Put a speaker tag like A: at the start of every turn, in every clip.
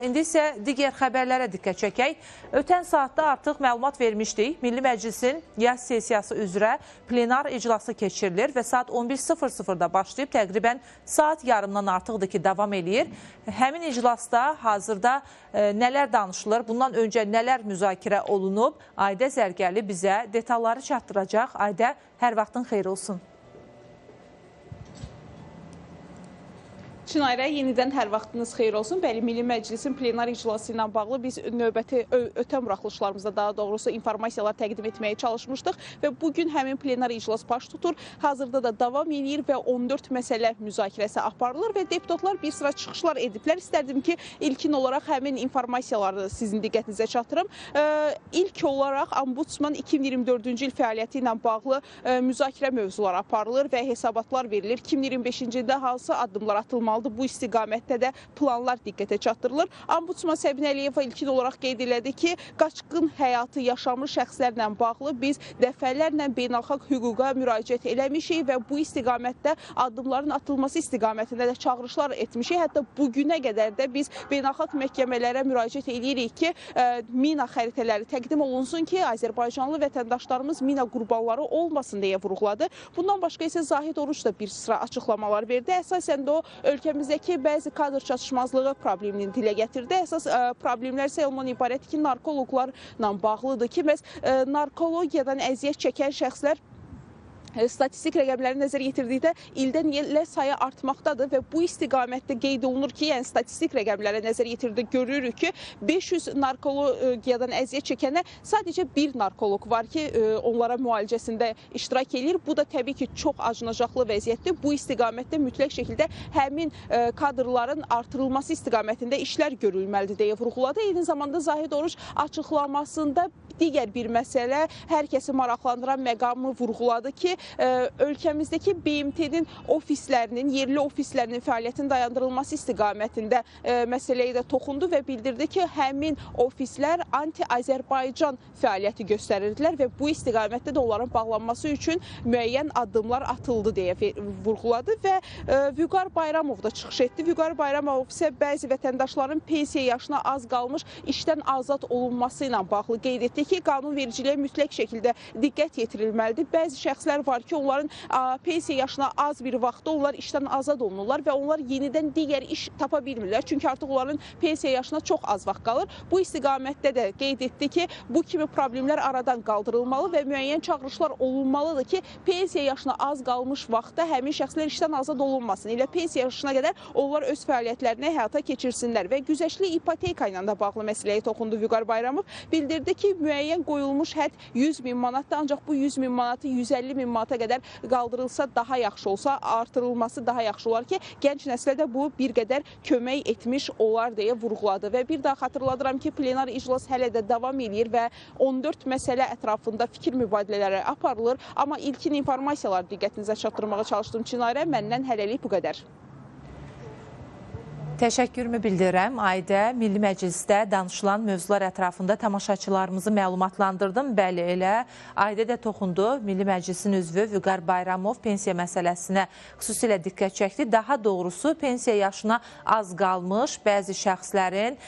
A: İndi isə digər xəbərlərə diqqət çəkək. Ötən saatda artıq məlumat vermişdik. Milli Məclisin yaz sessiyası üzrə plenar iclası keçirilir və saat 11:00-da başlayıb təqribən saat yarımdan artıqdır ki, davam eləyir. Həmin iclasda hazırda nələr danışılır, bundan öncə nələr müzakirə olunub, Aydə Zərgərli bizə detalları çatdıracaq. Aydə, hər vaxtın xeyir olsun.
B: Çinarə, yenidən hər vaxtınız xeyir olsun. Bəli, Milli Məclisin plenar iclası ilə bağlı biz növbəti ötən buraxılışlarımızda, daha doğrusu informasiyalar təqdim etməyə çalışmışdıq və bugün həmin plenar iclas baş tutur. Hazırda da davam eləyir və 14 məsələ müzakirəsi aparılır və deputatlar bir sıra çıxışlar ediblər. İstərdim ki, ilkin olaraq həmin informasiyaları sizin diqqətinizə çatdırım. İlk olaraq Ombudsman 2024-cü il fəaliyyəti ilə bağlı müzakirə mövzuları aparılır və hesabatlar verilir. 2025-ci ildə hansı addımlar atılmalıdır? Bu istiqamətdə də planlar diqqətə çatdırılır. Ombudsman Səbinə Əliyeva ilkin olaraq qeyd elədi ki, qaçqın həyatı yaşamış şəxslərlə bağlı biz dəfələrlə beynəlxalq hüquqa müraciət eləmişik və bu istiqamətdə addımların atılması istiqamətində də çağırışlar etmişik. Hətta bugünə qədər də biz beynəlxalq məhkəmələrə müraciət edirik ki, mina xəritələri təqdim olunsun ki, Azərbaycanlı vətəndaşlarımız mina qurbanları olmasın deyə vurğuladı. Bundan başqa isə Zahid Oruç da bir sıra açıqlamalar verdi. Əsasən də o ölkəmizdəki bəzi kadr çatışmazlığı problemini dilə gətirdi. Əsas problemlər isə ondan ibarətdir ki, narkoloqlarla bağlıdır ki, məhz narkologiyadan əziyyət çəkən şəxslər statistik rəqəmləri nəzərə yetirdikdə ildən ilə sayı artmaqdadır və bu istiqamətdə qeyd olunur ki, yəni statistik rəqəmlərə nəzər yetirdikdə görürük ki, 500 narkologiyadan əziyyət çəkənə sadəcə bir narkoloq var ki, onlara müalicəsində iştirak eləyir. Bu da təbii ki, çox acınacaqlı vəziyyətdir. Bu istiqamətdə mütləq şəkildə həmin kadrların artırılması istiqamətində işlər görülməlidir deyə vurğuladı. Eyni zamanda Zahid Oruç açıqlamasında digər bir məsələ, hər kəsi maraqlandıran məqamı vurğuladı ki, ölkəmizdəki BMT-nin ofislərinin, yerli ofislərinin fəaliyyətinin dayandırılması istiqamətində məsələyə də toxundu və bildirdi ki, həmin ofislər anti-Azərbaycan fəaliyyəti göstərirdilər və bu istiqamətdə də onların bağlanması üçün müəyyən addımlar atıldı deyə vurğuladı və Vüqar Bayramov da çıxış etdi. Vüqar Bayramov isə bəzi vətəndaşların pensiya yaşına az qalmış işdən azad olunması ilə bağlı qeyd etdi ki, qanunvericiliyə mütləq şəkildə diqqət yetirilməlidir. Bəzi şəxslər var ki, onların pensiya yaşına az bir vaxtda onlar işdən azad olunurlar və onlar yenidən digər iş tapa bilmirlər. Çünki artıq onların pensiya yaşına çox az vaxt qalır. Bu istiqamətdə də qeyd etdi ki, bu kimi problemlər aradan qaldırılmalı və müəyyən çağırışlar olunmalıdır ki, pensiya yaşına az qalmış vaxtda həmin şəxslər işdən azad olunmasın. Elə pensiya yaşına qədər onlar öz fəaliyyətlərini həyata keçirsinlər və güzəştli ipoteka ilə də bağlı məsələyə toxundu Vüqar Bayramov. Bildirdi ki, müəyyən qoyulmuş hədd 100 min manatdır, ancaq bu 100 min manatı 150 min manata qədər qaldırılsa daha yaxşı olsa, artırılması daha yaxşı olar ki, gənc nəslə də bu bir qədər kömək etmiş olar deyə vurğuladı. Və bir daha xatırladıram ki, plenar iclas hələ də davam eləyir və 14 məsələ ətrafında fikir mübadilələri aparılır. Amma ilkin informasiyalar diqqətinizə çatdırmağa çalışdım Çinarə, məndən hələlik bu qədər.
A: Təşəkkürümü bildirirəm. Aydə, Milli Məclisdə danışılan mövzular ətrafında tamaşaçılarımızı məlumatlandırdım. Bəli, elə Aydə də toxundu. Milli Məclisin üzvü Vüqar Bayramov pensiya məsələsinə xüsusilə diqqət çəkdi. Daha doğrusu, pensiya yaşına az qalmış bəzi şəxslərin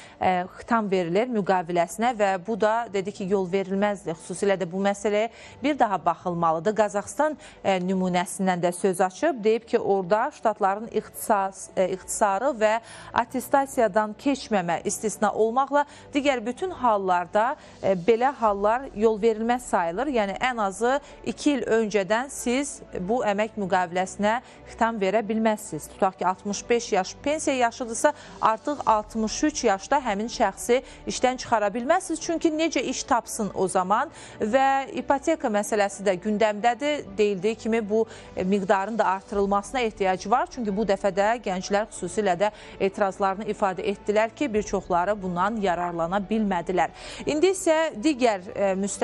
A: xitam verilir müqaviləsinə və bu da dedi ki, yol verilməzdir. Xüsusilə də bu məsələyə bir daha baxılmalıdır. Qazaxıstan nümunəsindən də söz açıb. Deyib ki, orada ştatların ixtisarı və attestasiyadan keçməmə istisna olmaqla digər bütün hallarda belə hallar yol verilməz sayılır. Yəni ən azı 2 il öncədən siz bu əmək müqaviləsinə xitam verə bilməzsiniz. Tutaq ki, 65 yaş pensiya yaşıdırsa, artıq 63 yaşda həmin şəxsi işdən çıxara bilməzsiniz. Çünki necə iş tapsın o zaman və ipoteka məsələsi də gündəmdədir. Deyildiyi kimi bu miqdarın da artırılmasına ehtiyac var. Çünki bu dəfə də gənclər xüsusilə də etirazlarını ifadə etdilər ki, bir çoxları bundan yararlana bilmədilər. İndi isə digər müstəvi